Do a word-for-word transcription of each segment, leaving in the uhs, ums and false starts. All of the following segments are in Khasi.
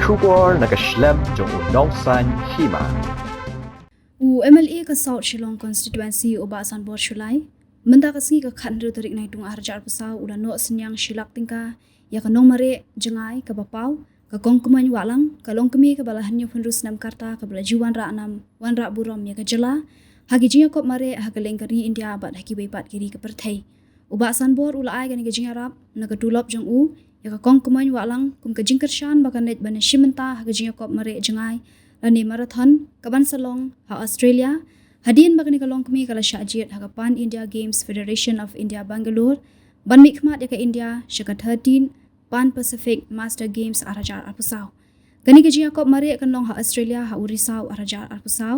Khubor na ka shlem jong u Nongsaiñ Hima. U M L A ka South Shillong Constituency u Bah Sanbor Shullai, mynta ka sngi ka khathynriew tarik Naitung arhajar arphew saw u la noh synñiang shi lak tyngka ïa ka nongmareh jngai kaba paw, ka Kong Kmoin Wahlang, ka longkmie kaba la hynñiewphew hynriew snem ka rta kaba la ju wanrah nam wanrah burom ïa ka jylla ha ki jingïakop mareh ha kylleng ka ri India bad ha kiwei pat ki ri ka pyrthei. U Bah Sanbor u la ai kane ka jingïarap na ka tulop jong u ïa ka Kong Kmoin Wahlang kum ka jingkyrshan ba kan leit ban ïashim bynta ha ka jingïakop mareh jngai lane marathon kaban sa long ha Australia, hadien ba kane ka longkmie ka la shah jied ha ka Pan India Games Federation of India Bangalore ban mihkhmat ïa ka India sha ka thirteen Pan Pacific Master Games arhajar arphew saw. Kane ka jingïakop mareh kan long ha Australia ha u Risaw arhajar arphew saw,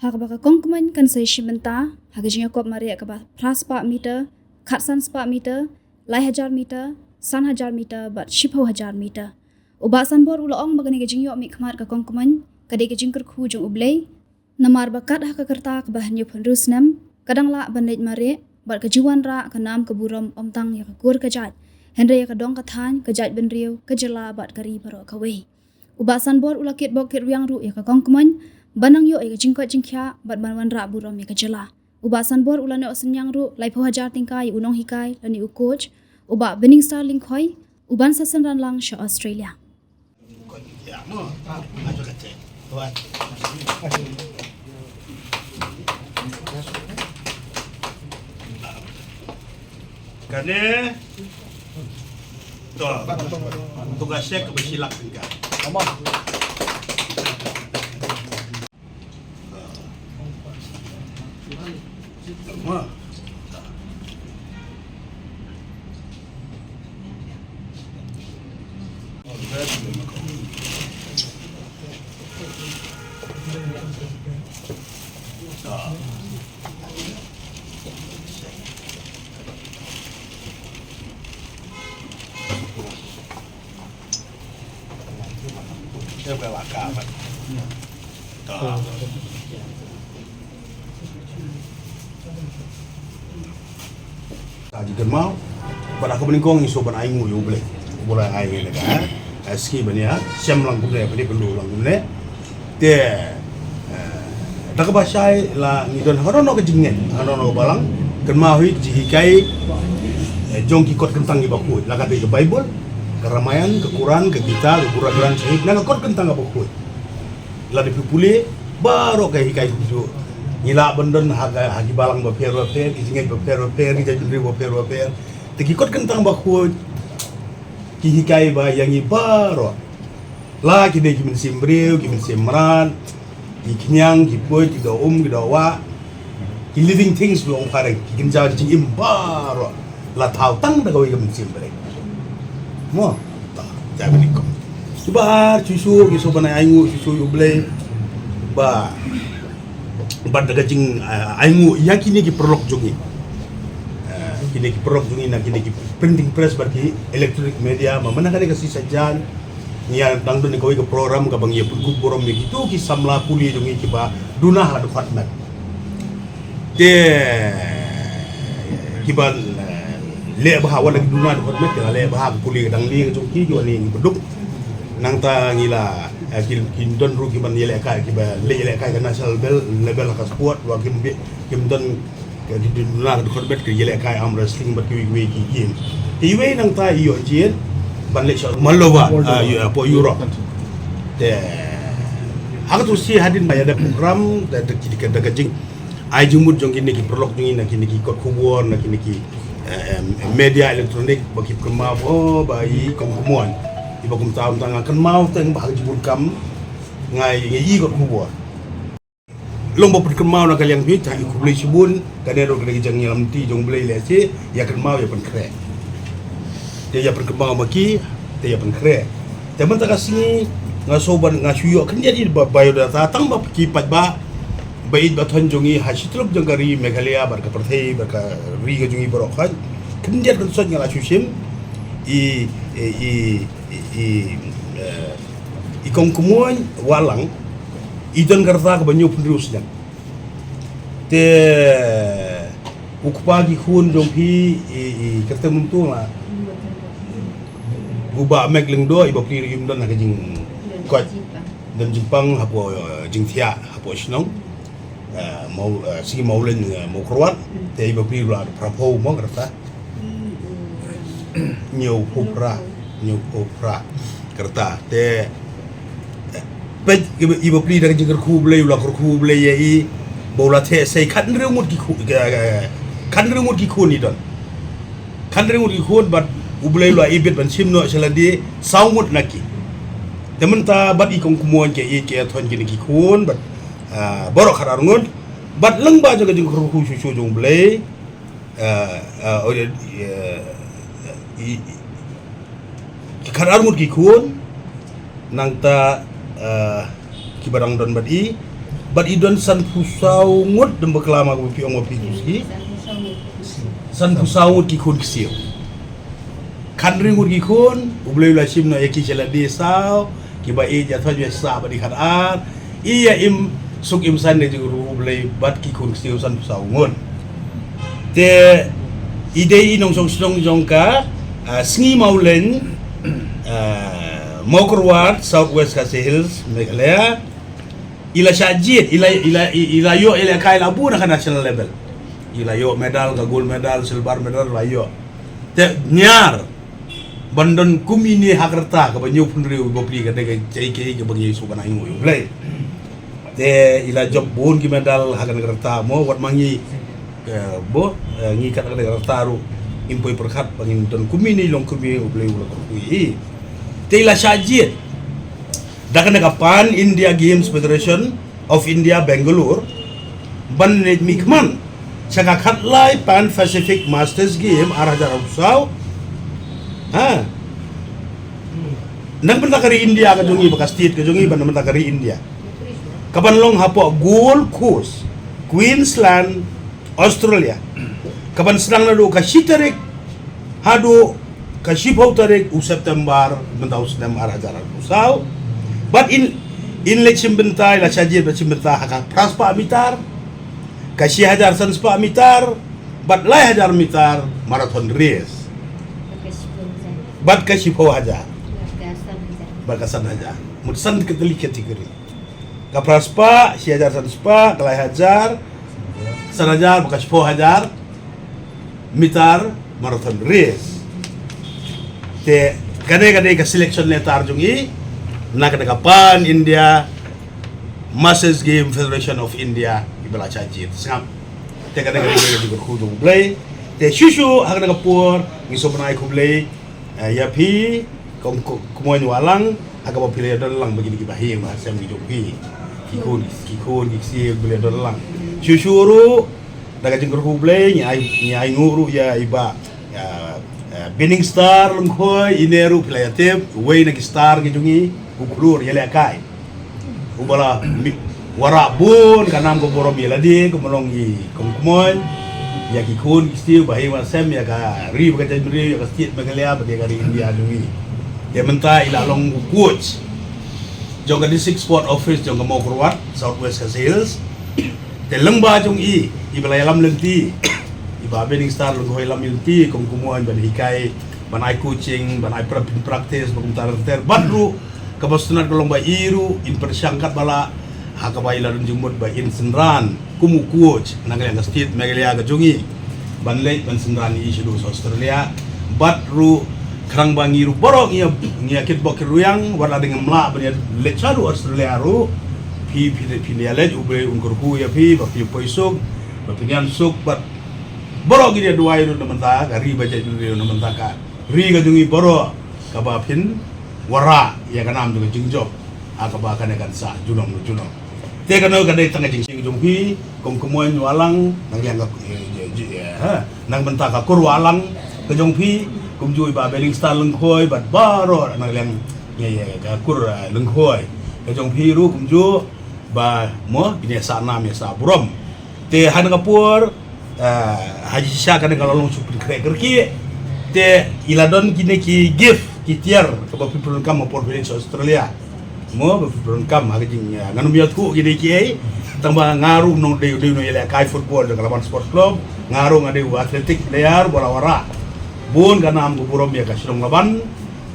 ha kaba ka Kong Kmoin kan sa ïashim bynta ha ka jingïakop mareh kaba phra spah meter, khatsan spah meter, lai hajar meter, san hajar meter bad shiphew hajar meter. U Bah Sanbor u la ong ba kane ka jingïoh mihkhmat ka Kong Kmoin ka dei ka jingkyrkhu jong U Blei, namar ba kat ha ka rta kaba hynñiewphew hynriew snem ka dang lah ban leit mareh bad ka ju wanrah ka nam ka burom ym tang ïa ka kur ka jait, hynrei ïa ka dong ka thaiñ, ka jaitbynriew, ka jylla bad ka ri baroh kawei. U Bah Sanbor u la kitbok kitrwiang ruh ïa ka Kong Kmoin ban nang ïoh ïa ka jingkoit jingkhiah bad ban wanrah burom ïa ka jylla. U Bah Sanbor u la noh synñiang ruh laiphew hajar tyngka ïa u nonghikai lane u coach, u Bah Binningstar Lyngkhoi, uban sa synran lang sha Australia. Kane to, to ka sek ba shi lak tyngka. Ka jingkynmaw bad ha kaba nyngkong ngi sngewbha ban ainguh ïa U Blei uba la ai ïa ngi ka, eh, sngi ban ïa shem lang kumne, ban ïa kynduh lang kumne. Te, eh, da kaba shai la ngi don ha kano kano ka jingngeit, ha kano kano ka balang, kynmaw hi ka jinghikai, eh, jong ki kot kyntang kiba khuid, la ka dei ka Baibl, ka Ramayan, ka Quran, ka Gita, ka Guru Granth Sahib, na ka kot kyntang kaba khuid. Lada phi pule baroh ka hikai kumjuh, ngi lah ban don ha ka, ha ki balang bapher bapher, ki jingngeit bapher bapher, ki jaitbynriew bapher bapher. Te ki kot kyntang ba khuid ki hikai ba ïa ngi baroh, la ki dei ki mynsiem briew, ki mynsiem mrad, ki khñiang, ki puid, ki doh um, ki doh wah, ki living things, ba ong phareng, ki kynja ki jingim baroh la thaw tang da kawei ka mynsiem briew. Mo, ta, ta bani ko. Kiba ar, shuh shuh, ngi sngewbha ban ainguh shuh shuh ïa U Blei ba, bad da ka jing, eh, ainguh ïa kine ki paralok jong ngi. Eh, kine ki paralok jong ngi na kine ki printing press bad ki electronic media, ba mynta kane ka sngi Saitjaiñ ngi ïa dang don kawei ka program kaba ngi ïa pynkup burom ïa kito ki samla pule jong ngi kiba duna ha dkhot met. Te kiba, eh, leh bha wat la ki duna dkhot met, ki la leh bha, ka pule ka dang lieng jong ki, ki wan lieng ki baduk. Nangta ngi la, eh, ki, ki don ruh kiban ïalehkai, kiba leh ïalehkai ka national level, level ha ka sport, wa kim bit, kim don, eh, ki duna dkhot met, ki ïalehkai arm wrestling bad kiwei kiwei ki game. Te iwei nangta i ïoh jied ban leit sha Moldova, ah, ïa, hapoh Europe. Te ha kato shi hadien ba ïa da program da, da, da, da ka jing ai jingmut jong kine ki paralok jong ngi na kine ki kot khubor, na kine ki, eh, em, em, media electronic ba ki kynmaw, oh, ba i Kong Kmoin. Iba kumta kumta nga kynmaw teng ba ha ka jingmut kam nga i, nga i kot khubor. Long ba pynkynmaw na ka liang phi, te i khublei shibun, kane ruh ka dei ka jingïalam ti jong U Blei lehse, ïa kynmaw ïa pynkhreh. Te ïa pynkynmaw ma ki, te ïa pynkhreh. Te mynta ka sngi nga sngewbha nga shu ïoh khyndiat ïa ba biodata tang ba ki paidbah ba ïeit ba thon jong ngi ha shi tylli jong ka ri Meghalaya bad ka pyrthei bad ka ri ka jong ngi baroh khoit. Khyndiat khynsoit nga la shu shim i, i, i, i, i, eh, i Kong Kmoin Wahlang i don ka rta kaba hynñiewphew hynriew snem. Te u kpa ki khun jong phi i, i kyrteng mynta nga. U Bah Mek Lyngdoh, i bapli ruh im don ha ka jing, Koit, dem jingpang hapoh, eh, jingthiah hapoh shnong. Eh, Maw, eh, Sngi Mawleng, eh, Mawkyrwat. Te i bapli la phra phew mo ka rta. Hynñiew phew phra, hynñiew phew phra ka rta. Te, eh, peit i ba, i bapli da ka jingkyrkhu U Blei, u la kyrkhu U Blei ïa i ba u la theh sei khathynriew ngut ki khun, ka, ka, khathynriew ngut ki khun i don. Khathynriew ngut ki khun bad U Blei u la ibit ban shim noh sha lade saw ngut na ki. Te mynta bad i Kong Kmoin, ka ïeit ka ïathoh kine ki khun bad, ah, baroh khatar ngut bad lyngba jong ka jingkyrkhu shuh shuh jong U Blei, ah, ah, oh, ïa, ïa, i, i, ki khatar ngut ki khun, nangta, ah, kiba dang don bad i, bad i don sanphew saw ngut, dang bakla ma kaba phi ong ma phi tu ski. Sanphew saw ngut ki khun ksiew. Khathynriew ngut ki khun, U Blei u la shim noh ïa ki sha lade saw, kiba ïeit ïathoh ïa sa bad i khatar, i ïa im suk im saiñ da ka jingkyrkhu U Blei bad ki khun ksiew sanphew saw ngut. Te i dei i nongshong shnong jong ka, ah, Sngi Mawleng, ah, Mawkyrwat, South West Khasi Hills, Meghalaya. I la shah jied, i la, i la, i, i la ïoh, i la kai la bun ha ka national level. I la ïoh medal, ka gold medal, silver medal la ïoh. Te ñiar ban don kum ine ha ka rta kaba hynñiew phew hynriew, i bapli ka dei ka jingkyrkhu kaba ngi sngewbha ban ai nguh ïa U Blei. Te i la jop bun ki medal ha kane ka rta mo, wat ma ngi, eh, bo, eh, ngi kat ha kane ka rta ruh ngim poi pyrkhat ba ngin don kum ine, long kum ine, U Blei u la kyrkhu ïa i. Te i la shah jied da kane ka Pan India Games Federation of India Bangalore ban leit mihkhmat sha ka khatlai Pan Pacific Masters Game ar hajar arphew saw. Ha. Na ka bynta ka ri India ka jong ngi, ba ka state ka jong ngi, ban na ka bynta ka ri India. Ka ban long hapoh Gold Coast, Queensland, Australia. Ka ban sdang naduh ka shi tarik haduh ka shiphew tarik u September, mynta u snem ar hajar arphew saw. Bad in, in leit shim bynta, i la shah jied bad shim bynta ha ka phra spah mitar, ka shi hajar san spah mitar, bad lai hajar mitar marathon race. Bad ka shiphew hajar. Bad ka san hajar. Mut san ka tylli category. Ka phra spah, shi hajar san spah, ka lai hajar, san hajar, bad ka shiphew hajar mitar marathon race. Te kane ka dei ka selection letter jong i na kane ka Pan India Masters Game Federation of India, i ba la shah jied sngap. Te kane ka dei ka jingkyrkhu jong U Blei. Te shuh shuh ha kane ka por ngi sngewbha ban ai khublei, eh, ïa phi Kong Kmoin Wahlang, ha kaba phi la ïadon lang bad kine ki bahaïing bahasem ki jong phi. Ki khun, ki khun ki ksiew, phi la ïadon lang. Shuh shuh ruh da ka jingkyrkhu U Blei ngi ai, ngi ai nguh ruh ïa i Bah, ïa, ïa Binning Star Lyngkhoi, ine ruh phi la ïatip, uwei na ki star ki jong ngi, u khlur ïalehkai. Uba la mi-, wanrah bun ka nam ka burom ïa lade, kumba long i Kong Kmoin, ïa ki khun ki ksiew, bahaïing bahasem, ïa ka ri bad ka jaitbynriew, ïa ka state Meghalaya bad ïa ka ri India jong ngi. Te mynta i la long u coach jong ka District Sport Office jong ka Mawkyrwat, South West Khasi Hills. Te lyngba jong i, i ba la ïalam lynti, i Bah Binning Star Lyngkhoi ïalam lynti, Kong Kmoin ban hikai, ban ai coaching, ban ai pra-, practice, bad kumta ter ter, bad ruh kaba sngewtynnat ka long ba i ruh in pyrshang katba lah, ha kaba i la don jingmut ba in synran kum u coach na ka liang ka state Meghalaya ka jong ngi, ban leit ban synran ïa i shaduh sha Australia. Bad ruh khnang ba ngi ruh baroh ngi ïa, ngi ïa kitbok kitrwiang, wat la dang ngam lah ban ïa leit shaduh Australia ruh, phi, phi, phi ïa leit, U Blei un kyrkhu ïa phi ba phi poi suk, ba phin ïaid suk, bad baroh ngi ïa duwai ruh na ka bynta ka ri bad jaitbynriew, na ka bynta ka ri ka jong ngi baroh, kaba phin wanrah ïa ka nam jong ka jingjop, ha kaba kane kan sah junom junom. Te kane ka dei tang ka jingshai jong phi Kong Kmoin Wahlang, na ka liang ka, eh, eh, eh, ha, na ka bynta ka kur Wahlang ka jong phi, kumjuh i Bah Binning Star Lyngkhoi bad baroh na ka liang, eh, eh, ka kur, eh, Lyngkhoi ka jong phi ruh kumjuh, ba mo phin ïa sah nam ïa sah burom. Te ha kane ka por, eh, ha shisha kane ka la long shu pynkhreh kyrkieh. Te i la don kine ki gift, ki tiar, kaba phi pyndonkam ha por phi leit sha Australia. Mo, ba phi pyndonkam ha ka jing, eh, ngan ym ïathuh kine kiei. Tang ba nga ruh nongdei, dei nongïalehkai football jong ka Laban Sports Club. Nga ruh nga dei u athletic player ba la wanrah bun ka nam ka burom ïa ka shnong Laban.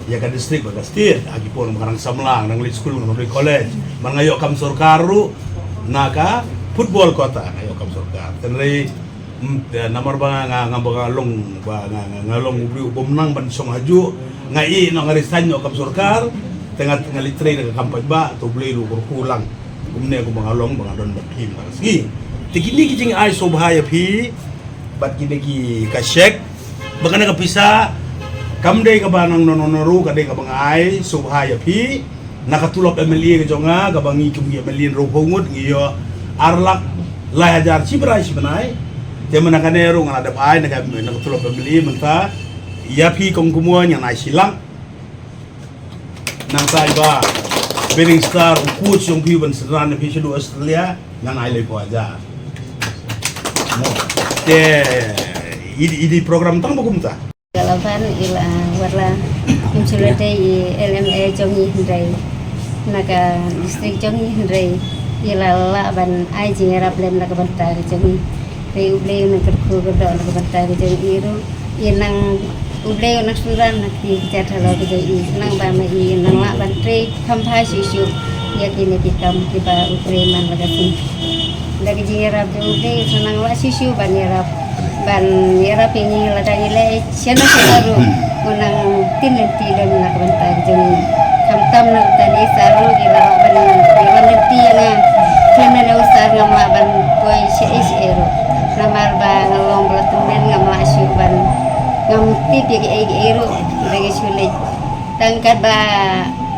ïa ka district bad ka state, ha ki por ba nga dang samla, nga dang leit skul, nga dang leit college. Ba nga ïoh kam sorkar ruh na ka football quota, nga ïoh kam sorkar. Hynrei namar ba nga, nga, nga ba nga long, ba nga, nga, nga long u briew u bym nang ban shong hajuh, nga ïeh noh, nga resign noh kam sorkar. Te nga, nga leit trei da ka kam paidbah, to U Blei u kyrkhu lang. Kumne kumba nga long, ba nga don bad phi mynta ka sngi. Te kine ki jingai sngewbha ïa phi bad kine ki ka cheque, ba kane ka pisa kam dei kaba nang nong nong ruh, ka dei kaba nga ai sngewbha ïa phi. Na ka tulop M L A ka jong nga, kaba ngi kum ki M L A hynriewphew ngut ngi ïoh ar lak lai hajar shi bnai shi bnai. Te mynta kane ruh nga la dep ai na ka, na ka tulop M L A mynta. Ïa phi Kong Kumwon ngan ai shi lak. Nangta i Bah Binningstar, u coach jong phi ban synran ïa phi shaduh Australia, ngan ai laiphew hajar. Te i, i dei program tang ba kumta. Ka la ban i la, wat la im shu lade i L M A jong ngi hynrei, na ka district jong ngi hynrei, i la lah ban ai jingïarap lem na ka bynta ka jong ngi. Te U Blei un nang kyrkhu kyrdoh na ka bynta ka jong i ruh. I nang, U Blei un nang synran na ki kjat halor ka jong i. Nang ba ma i nang lah ban trei kham bha shuh shuh ïa kine ki kam kiba u trei man la ka sngi. Da ka jingïarap jong U Blei, sa nang lah shuh shuh ban ïarap, ban ïarap ïa ngi lada ngi leh shano shano ruh. U nang tip lynti lem na ka bynta ka jong ngi. Khamtam na ka bynta i Sir ruh, i la lah ban ïarap lynti ïa nga. Khlem na u Sir ngam lah ban poi shaei shaei ruh. Namar ba nga long ba la tymmen, ngam lah shuh ban, ngam tip ïa kiei kiei ruh. Da ngi shu leit tang katba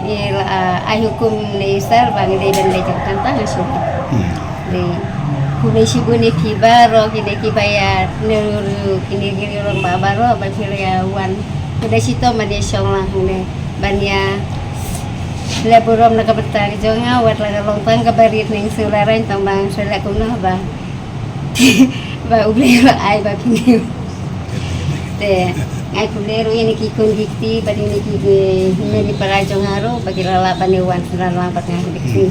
i la ai hukum na i Sir ba ngi dei ban leit, tang tang nga shu leit. Dei, khublei shibun ïa phi baroh kine kiba ïa, ne ru ru kine ki ri rong ba baroh ba phi la ïa wan. Khublei shitom ban ïa shong lang hangne ban ïa leh burom na ka bynta ka jong nga, wat la ka long tang kaba rit, nang shu la rang tang ba nga shu leh kumno ba, ba U Blei u la ai ba phi. Te nga ai khublei ruh ïa kine ki khun ki kti bad ïa kine ki, ki hynmen ki para jong nga ruh ba ki la lah ban ïa wan synran lang bad nga ha kane ka sngi.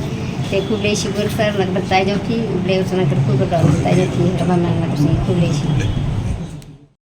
Te khublei shibun Sir na ka bynta jong phi, U Blei un sa nang kyrkhu kyrdoh na ka bynta jong phi ha man la ka sngi. Khublei shibun.